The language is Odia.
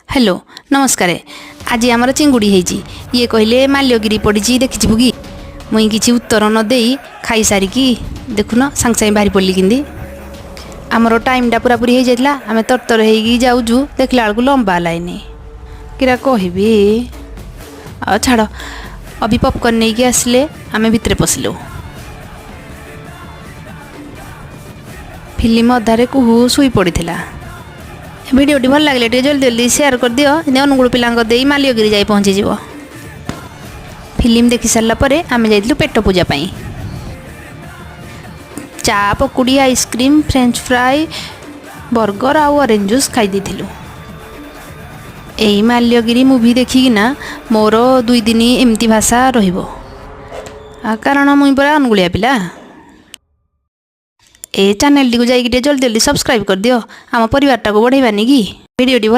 ହ୍ୟାଲୋ, ନମସ୍କାର। ଆଜି ଆମର ଚିଙ୍ଗୁଡ଼ି ହେଇଛି। ଇଏ କହିଲେ, ମାଲ୍ୟଗିରି ପଡ଼ିଛି, ଦେଖିଯିବୁ କି? ମୁଇଁ କିଛି ଉତ୍ତର ନ ଦେଇ ଖାଇସାରିକି ଦେଖୁନ ସାଙ୍ଗେ ସାଙ୍ଗେ ବାହାରି ପଡ଼ିଲି। କେମିତି ଆମର ଟାଇମ୍ଟା ପୁରାପୁରି ହେଇଯାଇଥିଲା। ଆମେ ତରତର ହେଇକି ଯାଉଛୁ, ଦେଖିଲା ବେଳକୁ ଲମ୍ବା ଲାଇନି। କିରା କହିବି, ଆଉ ଛାଡ଼। ଅଭି ପପକର୍ନ ନେଇକି ଆସିଲେ, ଆମେ ଭିତରେ ପଶିଲୁ। ଫିଲ୍ମ ଅଧାରେ କୁହୁ ଶୋଇ ପଡ଼ିଥିଲା। ଭିଡ଼ିଓଟି ଭଲ ଲାଗିଲେ ଟିକେ ଜଲ୍ଦି ଜଲ୍ଦି ସେୟାର କରିଦିଅ। ଏମିତି ଅନୁଗୁଳ ପିଲାଙ୍କ ଦେଇ ମାଲ୍ୟଗିରି ଯାଇ ପହଞ୍ଚିଯିବ। ଫିଲ୍ମ ଦେଖି ସାରିଲା ପରେ ଆମେ ଯାଇଥିଲୁ ପେଟ ପୂଜା ପାଇଁ। ଚା, ପକୁଡ଼ି, ଆଇସ୍କ୍ରିମ୍, ଫ୍ରେଞ୍ଚ ଫ୍ରାଏ, ବର୍ଗର ଆଉ ଅରେଞ୍ଜ ଜୁସ୍ ଖାଇ ଦେଇଥିଲୁ। ଏଇ ମାଲ୍ୟଗିରି ମୁଭି ଦେଖିକିନା ମୋର 2 ଦିନ ଏମିତି ଭାଷା ରହିବ, କାରଣ ମୁଇଁ ପରା ଅନୁଗୁଳିଆ ପିଲା। ଏ ଚ୍ୟାନେଲଟିକୁ ଯାଇକି ଟିକେ ଜଲ୍ଦି ଜଲ୍ଦି ସବସ୍କ୍ରାଇବ୍ କରିଦିଅ। ଆମ ପରିବାରଟାକୁ ବଢ଼େଇବାନି କି? ଭିଡ଼ିଓଟି ଭଲ